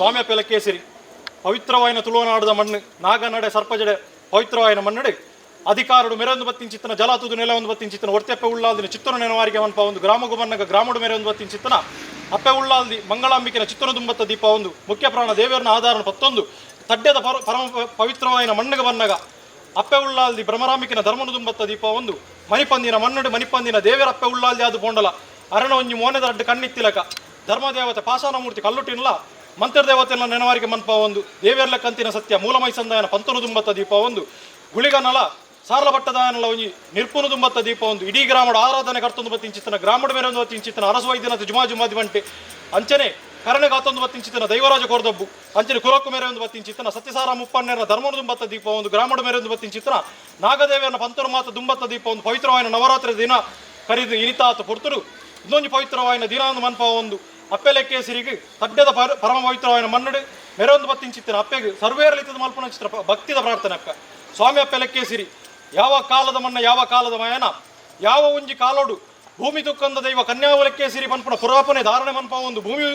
ಸ್ವಾಮಿ ಪೆಲಕೇಸರಿ ಪವಿತ್ರವಾಯಿನ ತುಳುವನಾಡದ ಮಣ್ಣು ನಾಗನಡೆ ಸರ್ಪಜಡೆ ಪವಿತ್ರವಾಯಿನ ಮಣ್ಣಡೆ ಅಧಿಕಾರಡು ಮೆರೊಂದು ಬತ್ತಿಂಚಿತ್ತನ ಜಲಾತುದು ನೆಲ ಒಂದು ಬತ್ತಿಂಚಿತ್ತನ ಒರ್ತೆಪ್ಪೆ ಉಳ್ಳಾಲ್ದಿನ ಚಿತ್ತನ ನೆನವಾರಿಗೆ ಮನ್ಪ ಒಂದು ಗ್ರಾಮಗು ಬನ್ನಗ ಗ್ರಾಮಡು ಮೆರೊಂದು ಬತ್ತಿಂಚಿತ್ತನ ಅಪ್ಪೆ ಉಳ್ಳಾಲ್ದಿ ಮಂಗಳಾಂಬಿಕೆನ ಚಿತ್ತನ ದುಂಬತ್ತ ದೀಪ ಒಂದು ಮುಖ್ಯ ಪ್ರಾಣ ದೇವರನ ಆಧಾರನ ಪತ್ತೊಂದು ತಡ್ಡೆದ ಪರಮ ಪವಿತ್ರವಾಯಿನ ಮಣ್ಣಗ ಬನ್ನಗ ಅಪ್ಪೆ ಉಳ್ಳಾಲ್ದಿ ಭ್ರಮರಾಂಬಿಕೆನ ಧರ್ಮನು ದುಂಬತ್ತ ದೀಪ ಒಂದು ಮಣಿಪಂದಿನ ಮಣ್ಣಡು ಮಣಿಪಂದಿನ ದೇವರ ಅಪ್ಪೆ ಉಳ್ಳಾಲ್ದಿ ಅದು ಪೋಂಡಲ ಅರಣ ಒಂಜಿ ಮೋನೆದ ಅಡ್ಡು ಕಣ್ಣಿತ್ತಿಲಕ ಧರ್ಮದೇವತೆ ಪಾಷಾಣಮೂರ್ತಿ ಕಲ್ಲುಟ್ಟಿನ್ಲ ಮಂತ್ರದೇವತೆಲ್ಲ ನೆನವಾರಿಗೆ ಮನ್ಪ ಒಂದು ದೇವೆರ್ಲ ಕಂತಿನ ಸತ್ಯ ಮೂಲಮೈ ಸಂದಾಯನ ಪಂತನು ದುಂಬತ್ತ ದೀಪ ಒಂದು ಗುಳಿಗನಲ ಸಾರ್ಲ ಭಟ್ಟದಾಯನಲ ಒಂಜಿ ನಿರ್ಪುನು ದುಂಬತ್ತ ದೀಪ ಒಂದು ಇಡೀ ಗ್ರಾಮದ ಆರಾಧನೆ ಕರ್ತೊಂದು ಬತ್ತಿಂಚಿತ್ತನ ಗ್ರಾಮದ ಮೇರೆ ಒಂದು ಬತ್ತಿಂಚಿತ್ತನ ಅರಸು ವೈದ್ಯನಾಥ ಜುಮಾ ಜುಮಾದಿ ಬಂಟೆ ಅಂಚನೆ ಕರಣಗಾತೊಂದು ಬತ್ತಿಂಚಿತ್ತನ ದೈವರಾಜ ಕೋರ್ದಬ್ಬು ಅಂಚನೆ ಕುರಕ್ಕು ಮೇರೆ ಒಂದು ಬತ್ತಿಂಚಿತ್ತನ ಸತ್ಯಸಾರ ಮುಪ್ಪಣ್ಣರ ಧರ್ಮನು ದುಂಬತ್ತ ದೀಪ ಒಂದು ಗ್ರಾಮದ ಮೇರೆ ಒಂದು ಬತ್ತಿಂಚಿತ್ತನ ನಾಗದೇವನ ಪಂತನು ಮಾತ ದುಂಬತ್ತ ದೀಪ ಒಂದು ಪವಿತ್ರವಾಯಿನ ನವರಾತ್ರಿ ದಿನ ಕರಿದು ಇನಿತಾತ ಪೊರ್ತುರು ಇನ್ನೊಂದು ಪವಿತ್ರವಾಯಿನ ದಿನ ಒಂದು ಮನ್ಪ ಒಂದು ಅಪ್ಪೆಲೆಕ್ಕೆ ಸಿರಿಗೆ ತಡ್ಡೆದ ಪರಮ ಪವಿತ್ರವಾಯಿನ ಮನ್ನಡು ಮೆರೊಂದು ಬತ್ತಿಂಚಿತ್ತಿನ ಅಪ್ಪೆಗೆ ಸರ್ವೇರಲಿತದ ಮಲ್ಪನ ಚಿತ್ರ ಭಕ್ತಿದ ಪ್ರಾರ್ಥನೆ ಅಪ್ಪ ಸ್ವಾಮಿ ಅಪ್ಪೆಲೆಕ್ಕೆ ಸಿರಿ ಯಾವ ಕಾಲದ ಮನ್ನ ಯಾವ ಕಾಲದ ಮಯನ ಯಾವ ಒಂಜಿ ಕಾಲೋಡು ಭೂಮಿ ತುಕ್ಕಂದ ದೈವ ಕನ್ಯಾವಲಕ್ಕೆ ಸಿರಿ ಪನ್ಪುನ ಪುರಾಪನೆ ಧಾರಣೆ ಮನ್ಪ ಒಂದು ಭೂಮಿ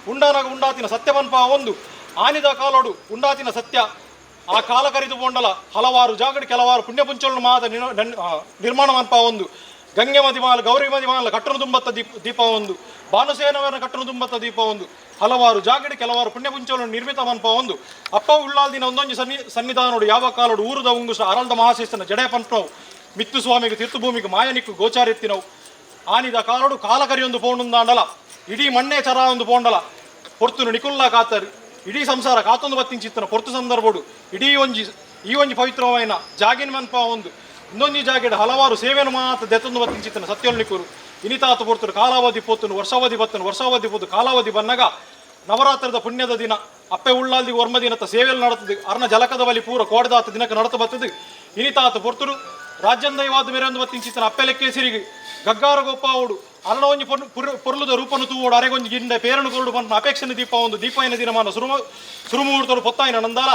ಉಂಡಾನಾಗ ಉಂಡಾತಿನ ಸತ್ಯ ಮನ್ಪ ಒಂದು ಆನಿದ ಕಾಲೋಡು ಉಂಡಾತಿನ ಸತ್ಯ ಆ ಕಾಲ ಕರಿದು ಪೋಂಡಲ ಹಲವಾರು ಜಾಗಡಿ ಕೆಲವಾರು ಪುಣ್ಯ ಪುಂಚలను ಮಾತ ನಿರ್ಮಾಣ ಮನ್ಪ ಒಂದು ಗಂಗೆ ಮದಿಮಾಲ ಗೌರಿ ಮದಿಮಾಲ ಕಟ್ಟನು ದುಂಬತ್ತ ದೀಪ ದೀಪ ಒಂದು ಭಾನುಸೇನವರ ಕಟ್ಟನು ದುಂಬತ್ತ ದೀಪ ಒಂದು ಹಲವಾರು ಜಾಗಡಿ ಕೆಲವಾರು ಪುಣ್ಯ ಪುಂಚలను ನಿರ್ಮಿತ ಮನ್ಪ ಒಂದು ಅಪ್ಪ ಉಳ್ಳಾಲ್ದಿನ ಒಂದೊಂದು ಸನ್ನಿಧಾನೋಡು ಯಾವ ಕಾಲೋಡು ಊರುದ ಉಂಗುಸ ಅರಳ್ದ ಮಹಾಶಿಸ್ತನ ಜಡೆ ಪಂಪನವು ಮಿತ್ತು ಸ್ವಾಮಿಗೆ ತೀರ್ಥಭೂಮಿಗೆ ಮಾಯನಿಕ್ಕು ಗೋಚಾರೆತ್ತಿನವು ಆನಿದ ಕಾಲೋಡು ಕಾಲ ಕರಿಯೊಂದು ಪೋಂಡುಂದಾಂಡಲ ಇಡೀ ಮಣ್ಣೇ ಚರ ಒಂದು ಪೋಂಡಲ ಪೊರ್ತುನು ನಿಕುಲ್ಲ ಕಾತರು ಇಡೀ ಸಂಸಾರ ಕಾತೊಂದು ಬತ್ತಿಂಚಿತ್ತನ ಪೊರ್ತು ಸಂದರ್ಭಡು ಇಡೀ ಒಂಜಿ ಈ ಒಂಜಿ ಪವಿತ್ರವಾಯಿನ ಜಾಗಿನ ಮನ್ಪ ಒಂದು ಇನ್ನೊಂದು ಜಾಗೆಡ್ ಹಲವಾರು ಸೇವೆಯನ್ನು ಮಾತ್ರ ದೆತ್ತೊಂದು ಬತ್ತಿಂಚಿತ್ತನ ಸತ್ಯೊಲ್ನಿಕೂರು ಇನಿತಾತ ಪೊರ್ತುನು ಕಾಲಾವಧಿ ಪೋತುನು ವರ್ಷಾವಧಿ ಬತ್ತನು ವರ್ಷಾವಧಿ ಪೋತು ಕಾಲಾವಧಿ ಬನ್ನಗ ನವರಾತ್ರದ ಪುಣ್ಯದ ದಿನ ಅಪ್ಪೆ ಉಳ್ಳಾಲ್ದಿ ಒರ್ಮ ದಿನತ್ತ ಸೇವೆಯಲ್ಲಿ ನಡತದೆ ಅರ್ನ ಜಲಕದ ಬಲಿ ಪೂರ ಕೋಡದಾತ ದಿನಕ್ಕೆ ನಡತ ಬರ್ತದೆ ಇನಿತಾತ ಪೊರ್ತುರು ರಾಜ್ಯಂದೈವಾದ ಮೇರೆ ಒಂದು ಬತ್ತಿಂಚಿತ್ತನ ಅಪ್ಪೆಲೆಕ್ಕೆ ಸಿರಿಗೆ ಗಗ್ಗಾರ ಗೋಪಾವುಡು ಅರಣ ಒಂಜಿ ಪೊರ್ಲುದ ರೂಪನು ತೂವೋಡು ಅರೆಗೊಂಜಿ ಗಿಂಡೆ ಪೇರನು ಕೊರಡು ಪನ್ನ ಅಪೇಕ್ಷೆನ ದೀಪ ಒಂದು ದೀಪಾಯನ ದಿನಮಾನ ಸುರುಮುಹೂರ್ತರು ಪೊತ್ತಾಯಿನ ನಂದಾಲ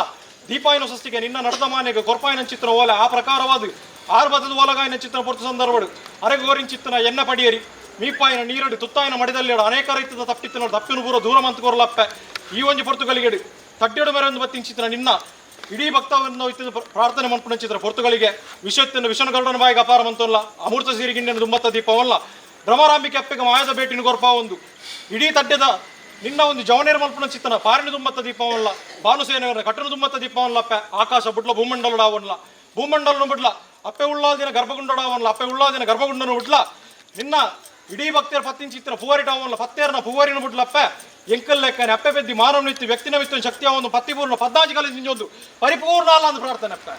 ದೀಪಾಯನ ಸೃಷ್ಟಿಗೆ ನಿನ್ನ ನಡೆದ ಮಾನೆಗೆ ಕೊರ್ಪಾಯನ ಚಿತ್ರ ಓಲೆ ಆ ಪ್ರಕಾರವಾದ ಆರು ಬದದ ಓಲಗಾಯನ ಚಿತ್ರ ಪೊರ್ತು ಸಂದರ್ಭಡು ಅರೆಗೋರಿನ ಚಿತ್ತನ ಎನ್ನ ಪಡಿಯರಿ ಮೀಪಾಯಿನ ನೀರಡು ತುತ್ತಾಯಿನ ಮಡಿದಲ್ಲಿಡು ಅನೇಕ ರೈತದ ತಪ್ಪಿತ್ತಿನ ತಪ್ಪಿನ ಪೂರ ದೂರ ಮಂತ್ ಕೊರಲಪ್ಪೆ ಈ ಒಂಜಿ ಪೊರ್ತುಗಳಿಗೆಡು ತಡ್ಡೆಡು ಮೇರೆ ಒಂದು ಬತ್ತಿಂಚಿತ್ತನ ನಿನ್ನ ಇಡೀ ಭಕ್ತವನ್ನು ಇತ್ತಿದ ಪ್ರಾರ್ಥನೆ ಮನ್ಪುಣ ಚಿತ್ರ ಪೊರ್ತುಗಳಿಗೆ ವಿಶ್ವತ್ತಿನ ವಿಷ್ಣುಗರುಡನ ಬಾಯಿಗೆ ಅಪಾರ ಮಂತಲ್ಲ ಅಮೃತ ಸಿರಿಗಿಂಡಿನ ದುಂಬತ್ತ ದೀಪವಲ್ಲ ಭ್ರಮರಾಂಬಿಕೆ ಅಪ್ಪೆಗೆ ಮಾಯದ ಭೇಟಿನ ಕೊರ್ಪ ಒಂದು ಇಡೀ ತಡ್ಡೆದ ನಿನ್ನ ಒಂದು ಜವನೇರ ಮಲ್ಪುಣ ಚಿತ್ತನ ಪಾರಿನ ದುಂಬತ್ತ ದೀಪವಲ್ಲ ಭಾನುಸೇನವರ ಕಟ್ಟನ ದುಂಬತ್ತ ದೀಪವಲ್ಲ ಅಪ್ಪೆ ಆಕಾಶ ಬುಡ್ಲ ಭೂಮಂಡಲಡಾವನ್ಲ ಭೂಮಂಡಲನು ಬಿಡ್ಲ ಅಪ್ಪೆ ಉಳ್ಳಾದಿನ ಗರ್ಭಗುಂಡಡಾವನ್ಲ ಅಪ್ಪೆ ಉಳ್ಳಾದಿನ ಗರ್ಭಗುಂಡನು ಬಿಡ್ಲ ನಿನ್ನ ಇಡೀ ಭಕ್ತಿಯರ ಪತ್ತಿನ ಚಿತ್ರ ಪೂವರಿಟಾವನ್ಲ ಪತ್ತೇರನ ಪೂವರಿನ ಬಿಡ್ಲಪ್ಪ ಎಂಕಲ್ ಲೆಕ್ಕನೆ ಅಪ್ಪೆ ಪೆದ್ದಿ ಮಾನವ ನಿತ್ಯ ವ್ಯಕ್ತಿನ ವಿತ್ತ ಶಕ್ತಿಯ ಒಂದು ಪತ್ತಿಪೂರ್ಣ ಪದ್ದಾಜಿ ಕಲಿಸಿ ಒಂದು ಪರಿಪೂರ್ಣ ಅಲ್ಲ ಅಂತ ಪ್ರಾರ್ಥನೆ ಅಪ್ಪ.